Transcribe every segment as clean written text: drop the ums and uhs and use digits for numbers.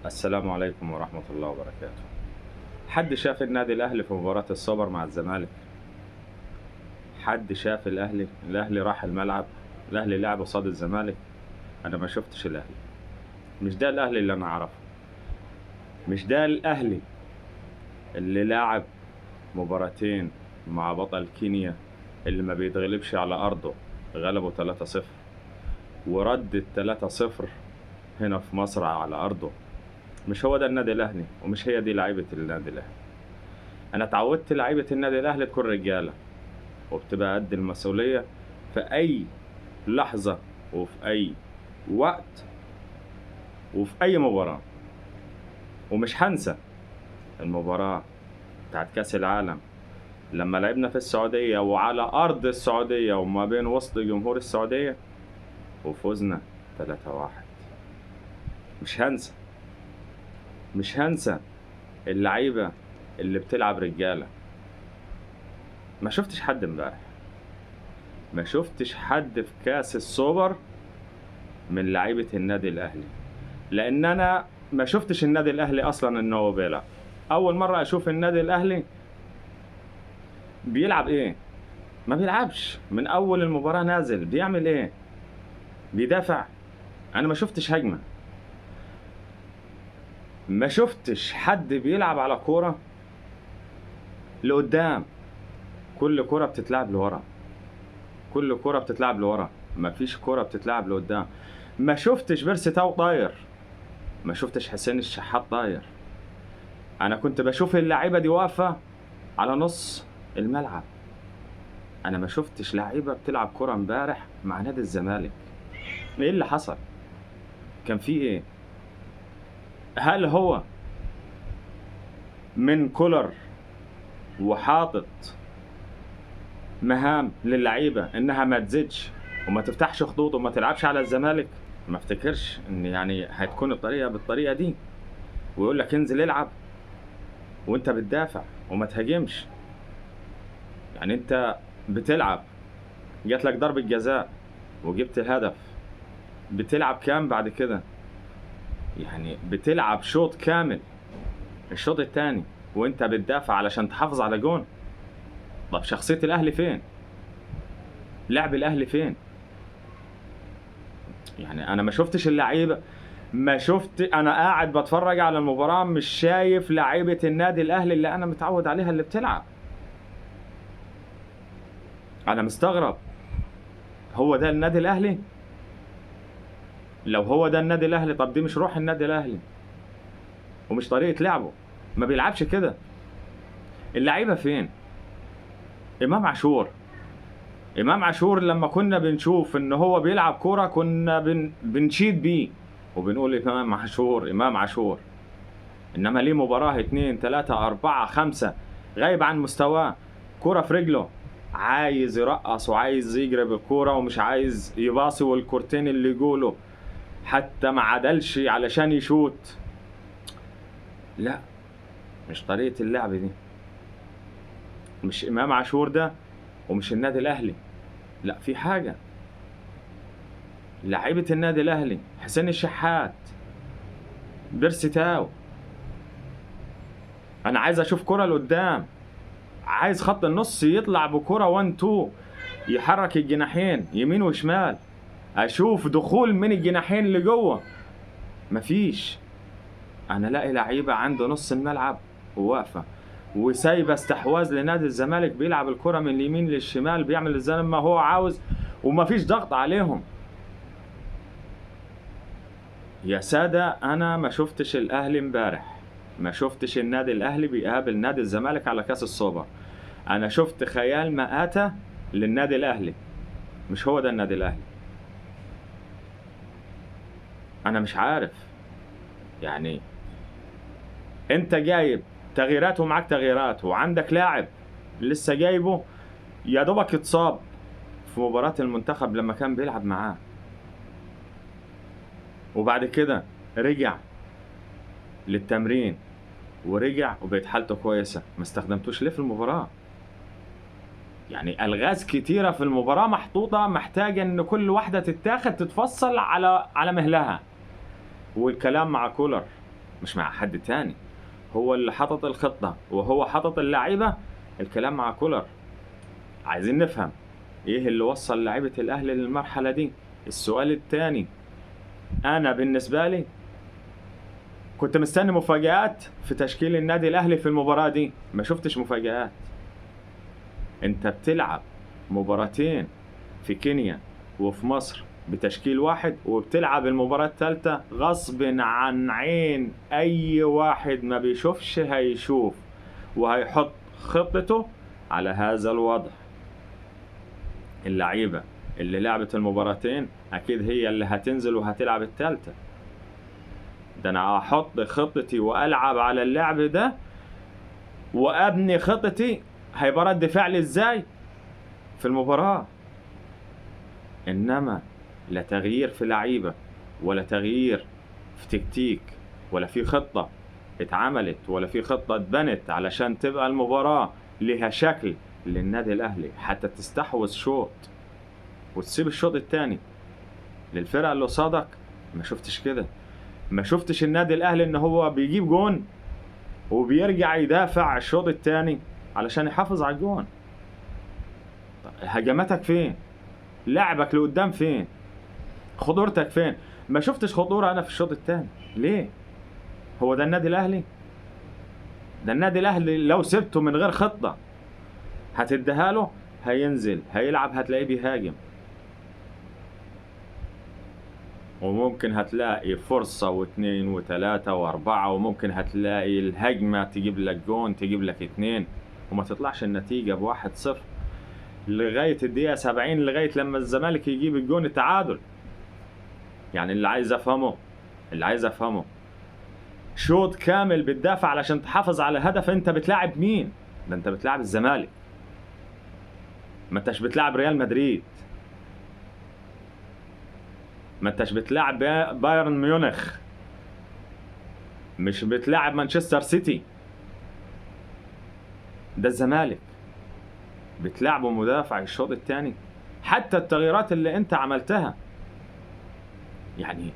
السلام عليكم ورحمة الله وبركاته. حد شاف النادي الأهلي في مباراة السوبر مع الزمالك؟ حد شاف الأهلي؟ الأهلي راح الملعب، الأهلي لعب قصاد الزمالك. أنا ما شفتش الأهلي، مش ده الأهلي اللي أنا أعرفه، مش ده الأهلي اللي لعب مباراتين مع بطل كينيا اللي ما بيتغلبش على أرضه، غلبه 3-0 ورد 3-0 هنا في مصر على أرضه. مش هو ده النادي الأهلي، ومش هي دي لعيبة النادي الأهلي. أنا اتعودت لعيبة النادي الأهلي تكون رجالة وبتبقى قد المسؤولية في أي لحظة وفي أي وقت وفي أي مباراة. ومش هنسى المباراة بتاعت كأس العالم لما لعبنا في السعودية وعلى أرض السعودية وما بين وسط جمهور السعودية وفوزنا 3-1. مش هنسى اللعيبة اللي بتلعب رجالة. ما شفتش حد امبارح، ما شفتش حد في كاس السوبر من لعيبة النادي الأهلي، لأن أنا ما شفتش النادي الأهلي أصلا إن هو بيلعب. أول مرة أشوف النادي الأهلي بيلعب إيه؟ ما بيلعبش من أول المباراة، نازل بيعمل إيه؟ بيدافع. أنا ما شفتش هجمة، ما شفتش حد بيلعب على كورة لقدام، كل كورة بتتلعب لورا، كل كورة بتتلعب لورا، ما فيش كورة بتتلعب لقدام. ما شفتش بيرسي تاو طاير، ما شفتش حسين الشحات طاير. انا كنت بشوف اللعيبة دي واقفة على نص الملعب. انا ما شفتش لعيبة بتلعب كورة امبارح مع نادي الزمالك. ايه اللي حصل؟ كان في ايه؟ هل هو من كولر وحاطط مهام للعيبة انها ما تزيدش وما تفتحش خطوط وما تلعبش على الزمالك؟ ما افتكرش ان يعني هتكون الطريقة بالطريقة دي، ويقول لك انزل العب وانت بتدافع وما تهاجمش. يعني انت بتلعب، جات لك ضربه جزاء وجبت الهدف، بتلعب كام بعد كده؟ يعني بتلعب شوط كامل الشوط الثاني وانت بتدافع علشان تحافظ على جون. طب شخصية الاهلي فين؟ لعب الاهلي فين؟ يعني انا ما شفتش اللعيبة، ما شفت، انا قاعد بتفرج على المباراة مش شايف لعيبة النادي الاهلي اللي انا متعود عليها اللي بتلعب. انا مستغرب، هو ده النادي الاهلي؟ لو هو ده النادي الاهلي طب دي مش روح النادي الاهلي ومش طريقه لعبه، ما بيلعبش كده. اللعيبة فين؟ امام عاشور، امام عاشور لما كنا بنشوف ان هو بيلعب كورة كنا بنشيد بيه وبنقول امام عاشور امام عاشور، انما ليه مباراة 2 3 4 5 غايب عن مستواه، كورة في رجله عايز يرقص وعايز يجري بالكورة ومش عايز يباصي، والكورتين اللي يقوله حتى ما عدلش علشان يشوت. لا، مش طريقه اللعب دي، مش امام عاشور ده ومش النادي الاهلي. لا، في حاجة. لعيبة النادي الاهلي، حسين الشحات، بيرسي تاو، انا عايز اشوف كره لقدام، عايز خط النص يطلع بكره 1 2 يحرك الجناحين يمين وشمال، اشوف دخول من الجناحين لجوه. مفيش. انا الاقي لعيبة عند نص الملعب وواقفه وسايبه استحواذ لنادي الزمالك، بيلعب الكره من اليمين للشمال، بيعمل زي ما هو عاوز ومفيش ضغط عليهم. يا ساده، انا ما شفتش الاهلي امبارح، ما شفتش النادي الاهلي بيقابل نادي الزمالك على كاس السوبر. انا شفت خيال مآتة للنادي الاهلي، مش هو ده النادي الاهلي. انا مش عارف، يعني انت جايب تغييرات ومعاك تغييرات وعندك لاعب لسه جايبه يا دوبك اتصاب في مباراة المنتخب لما كان بيلعب معاه، وبعد كده رجع للتمرين ورجع وبقت حالته كويسة، ما استخدمتوش ليه في المباراة؟ يعني ألغاز كتيرة في المباراة محطوطة، محتاجة ان كل واحدة تتاخد تتفصل على مهلها. والكلام مع كولر مش مع حد تاني. هو اللي حطط الخطة وهو حطط اللعيبة. الكلام مع كولر. عايزين نفهم ايه اللي وصل لعيبة الاهلي للمرحلة دي. السؤال الثاني، انا بالنسبة لي كنت مستني مفاجآت في تشكيل النادي الاهلي في المباراة دي، ما شفتش مفاجآت. انت بتلعب مباراتين في كينيا وفي مصر بتشكيل واحد، وبتلعب المباراة الثالثة غصب عن عين اي واحد ما بيشوفش هيشوف وهيحط خطته على هذا الوضع. اللعيبة اللي لعبت المباراتين اكيد هي اللي هتنزل وهتلعب الثالثة. ده انا احط خطتي والعب على اللعب ده وابني خطتي، هيبقى رد فعلي ازاي في المباراة. انما لا تغيير في لعيبة ولا تغيير في تكتيك ولا في خطة اتعملت ولا في خطة اتبنت علشان تبقى المباراة لها شكل للنادي الاهلي، حتى تستحوذ شوط وتسيب الشوط الثاني للفرقة اللي قصادك. ما شفتش كده، ما شفتش النادي الاهلي ان هو بيجيب جون وبيرجع يدافع الشوط الثاني علشان يحافظ على الجون. هجماتك فين؟ لعبك لقدام فين؟ خطورتك فين؟ ما شفتش خطورة انا في الشوط الثاني. ليه؟ هو ده النادي الاهلي؟ ده النادي الاهلي لو سبته من غير خطة هتديها له هينزل هيلعب، هتلاقيه بيهاجم، وممكن هتلاقي فرصة واثنين وثلاثة واربعة، وممكن هتلاقي الهجمة تجيب لك جون، تجيب لك 2، وما تطلعش النتيجة ب1-0 لغاية الدقيقة 70، لغاية لما الزمالك يجيب الجون التعادل. يعني اللي عايز افهمه شوط كامل بتدافع علشان تحافظ على هدف، انت بتلاعب مين؟ ده انت بتلاعب الزمالك، ما انتش بتلاعب ريال مدريد، ما انتش بتلاعب بايرن ميونخ، مش بتلاعب مانشستر سيتي، ده الزمالك بتلعبه مدافع الشوط الثاني. حتى التغييرات اللي انت عملتها يعني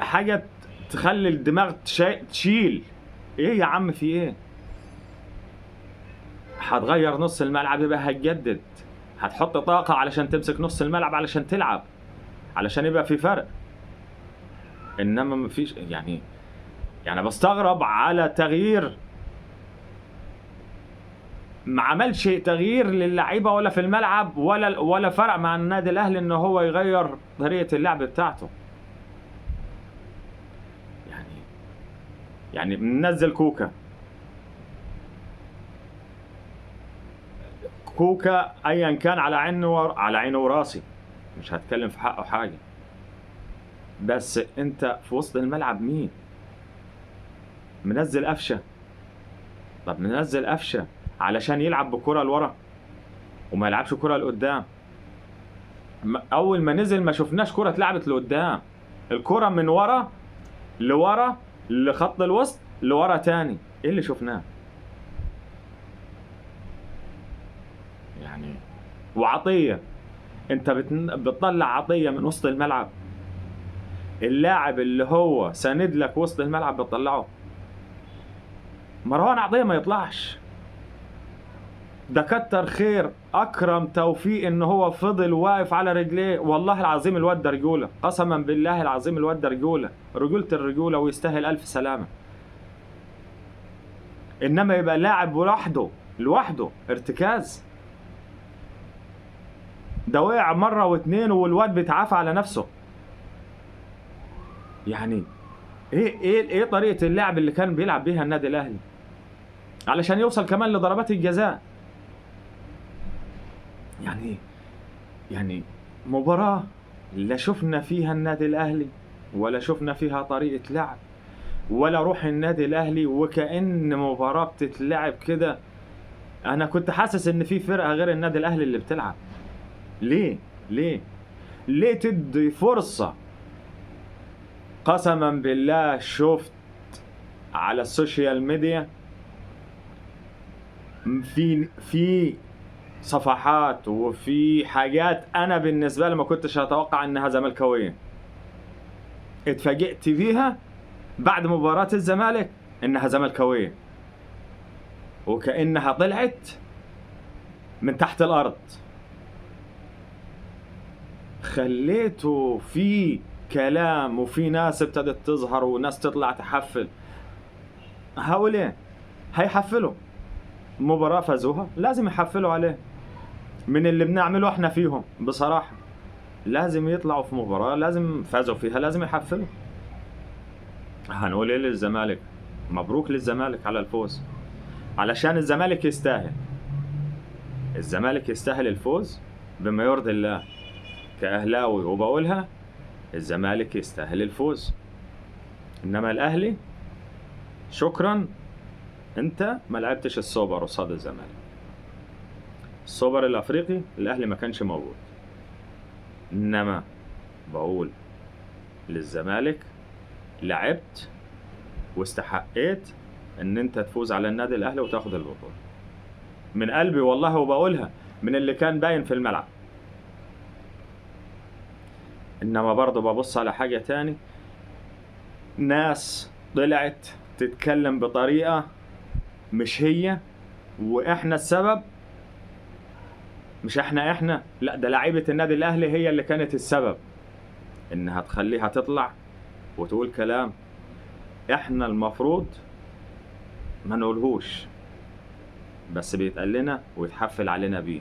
حاجة تخلي الدماغ تشيل. ايه يا عم في ايه؟ هتغير نص الملعب يبقى هتجدد، هتحط طاقة علشان تمسك نص الملعب علشان تلعب، علشان يبقى في فرق. انما مفيش. يعني بستغرب على تغيير، ما عملش تغيير للعيبة ولا في الملعب ولا فرق مع النادي الاهلي ان هو يغير طريقة اللعب بتاعته. يعني منزل كوكا ايا كان على عينه وراسي، مش هتكلم في حقه حاجة، بس انت في وسط الملعب مين؟ منزل قفشه. طب منزل قفشه علشان يلعب بكره لورا وما يلعبش كره لقدام. اول ما نزل ما شفناش كره اتلعبت لقدام، الكره من ورا لورا لخط الوسط لورا تاني. ايه اللي شفناه؟ يعني وعطية، انت بتطلع عطية من وسط الملعب، اللاعب اللي هو ساند لك وسط الملعب بتطلعه. مروان عطية ما يطلعش، ده كتر خير اكرم توفيق ان هو فضل واقف على رجليه. والله العظيم الواد ده رجوله، قسما بالله العظيم الواد ده رجوله، رجوله الرجولة، ويستاهل الف سلامه. انما يبقى لاعب لوحده ارتكاز، ده وقع مرة واتنين والواد بيتعافى على نفسه. يعني ايه ايه ايه طريقه اللعب اللي كان بيلعب بيها النادي الاهلي علشان يوصل كمان لضربات الجزاء؟ يعني مباراة لا شفنا فيها النادي الأهلي ولا شفنا فيها طريقة لعب ولا روح النادي الأهلي، وكأن مباراة بتتلعب كده. أنا كنت حاسس إن في فرقة غير النادي الأهلي اللي بتلعب. ليه؟ ليه؟ ليه تدي فرصة؟ قسما بالله شفت على ال social media في صفحات وفي حاجات انا بالنسبة لي ما كنتش اتوقع انها زملكاويه. اتفاجئت بيها بعد مباراة الزمالك انها زملكاوية، وكأنها طلعت من تحت الارض. خليته في كلام وفي ناس ابتدت تظهر وناس تطلع تحفل. هقول ايه؟ هيحفلوا مباراة فازوها لازم يحفلوا عليه من اللي بنعمله احنا فيهم بصراحة. لازم يطلعوا في مباراة لازم فازوا فيها لازم يحفلوا. هنقول ايه للزمالك؟ مبروك للزمالك على الفوز، علشان الزمالك يستاهل. الزمالك يستاهل الفوز بما يرضي الله. كأهلاوي وبقولها، الزمالك يستاهل الفوز. انما الاهلي شكرا، انت ما لعبتش السوبر قصاد الزمالك. السوبر الافريقي الاهلي ما كانش موجود. انما بقول للزمالك لعبت واستحقيت ان انت تفوز على النادي الاهلي وتاخد البطولة. من قلبي والله وبقولها، من اللي كان باين في الملعب. انما برضه ببص على حاجة تاني، ناس طلعت تتكلم بطريقة مش هي، واحنا السبب. مش احنا لا، ده لعيبة النادي الاهلي هي اللي كانت السبب انها تخليها تطلع وتقول كلام احنا المفروض ما نقولهوش، بس بيتقال لنا ويتحفل علينا بيه.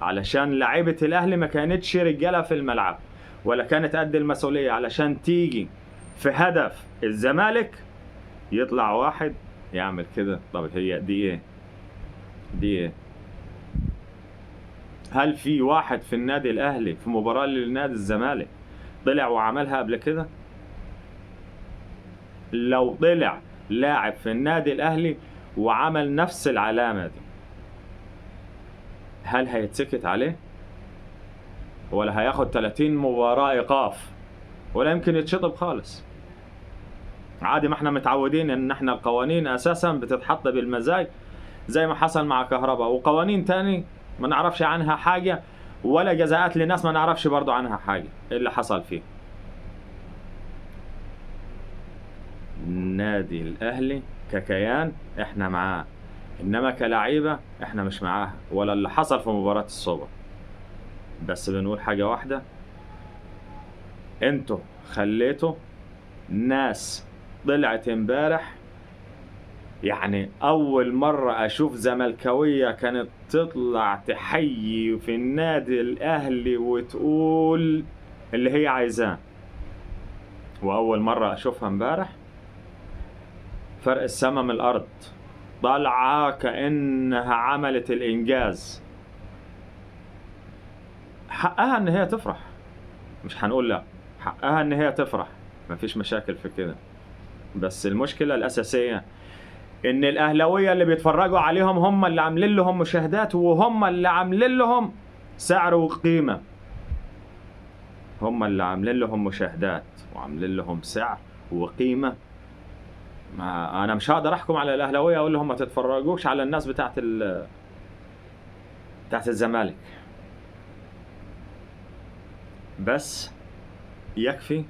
علشان لعيبة الاهلي ما كانتش رجالة في الملعب ولا كانت قد المسؤولية علشان تيجي في هدف الزمالك يطلع واحد يعمل كده. طب هي دي ايه؟ دي ايه؟ هل في واحد في النادي الاهلي في مباراة للنادي الزمالك طلع وعملها قبل كده؟ لو طلع لاعب في النادي الاهلي وعمل نفس العلامة دي، هل هيتسكت عليه؟ ولا هياخد 30 مباراة ايقاف؟ ولا يمكن يتشطب خالص؟ عادي، ما احنا متعودين ان احنا القوانين اساسا بتتحط بالمزاج زي ما حصل مع كهرباء، وقوانين تاني ما نعرفش عنها حاجة، ولا جزاءات لناس ما نعرفش برضو عنها حاجة ايه اللي حصل فيه. النادي الاهلي ككيان احنا معاه، انما كلاعيبة احنا مش معاها، ولا اللي حصل في مباراة السوبر. بس بنقول حاجة واحدة، انتوا خليتوا ناس طلعت امبارح، يعني اول مرة اشوف زملكاوية كانت تطلع تحيي في النادي الاهلي وتقول اللي هي عايزاه، واول مرة اشوفها امبارح فرق السما من الارض، طالعة كأنها عملت الانجاز. حقها ان هي تفرح، مش هنقول لا، حقها ان هي تفرح، مفيش مشاكل في كده. بس المشكلة الاساسية ان الاهلاوية اللي بيتفرجوا عليهم هم اللي عاملين لهم مشاهدات، وهم اللي عاملين لهم سعر وقيمة، هم اللي عاملين لهم مشاهدات وعاملين لهم سعر وقيمة. ما انا مش هقدر احكم على الاهلاوية اقول لهم ما تتفرجوش على الناس بتاعت بتاعت الزمالك، بس يكفي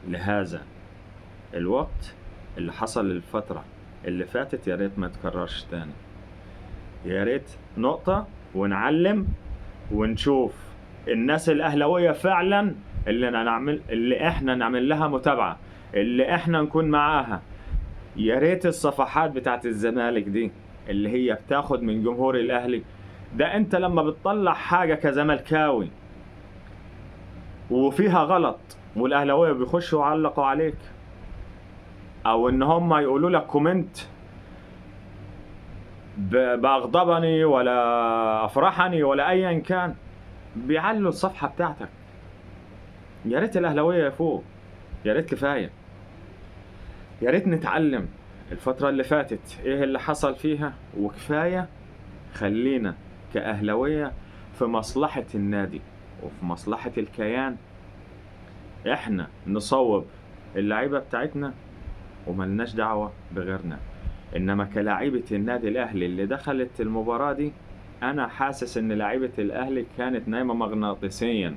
لهذا الوقت اللي حصل الفترة اللي فاتت، يا ريت ما تكررش تاني. يا ريت نقطة ونعلم ونشوف الناس الأهلاوية فعلا اللي احنا نعمل لها متابعة، اللي احنا نكون معاها. يا ريت الصفحات بتاعت الزمالك دي اللي هي بتاخد من جمهور الأهلي ده، انت لما بتطلع حاجة كزملكاوي وفيها غلط والأهلاوية بيخشوا يعلقوا عليك، او ان هم يقولوا لك comment باغضبني ولا افرحني ولا ايا كان، بيعلوا الصفحة بتاعتك. يا ريت الاهلاوية يفوق، يا ريت كفاية، يا ريت نتعلم الفترة اللي فاتت ايه اللي حصل فيها، وكفاية. خلينا كاهلاويه في مصلحة النادي وفي مصلحة الكيان، احنا نصوب اللعيبة بتاعتنا وملناش دعوة بغيرنا. انما كلاعيبة النادي الاهلي اللي دخلت المباراة دي، انا حاسس ان لعيبة الاهلي كانت نايمة مغناطيسيا،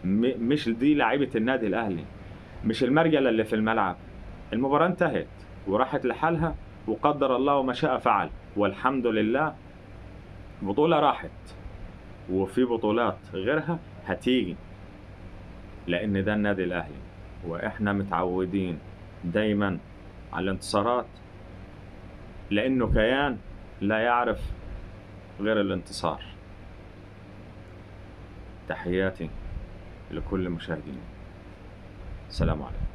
مش دي لعيبة النادي الاهلي. مش المرجله اللي في الملعب. المباراة انتهت وراحت لحالها، وقدر الله وما شاء فعل، والحمد لله بطولة راحت وفي بطولات غيرها هتيجي، لأن ده النادي الأهلي، وإحنا متعودين دايما على الانتصارات، لأنه كيان لا يعرف غير الانتصار. تحياتي لكل مشاهدينا، السلام عليكم.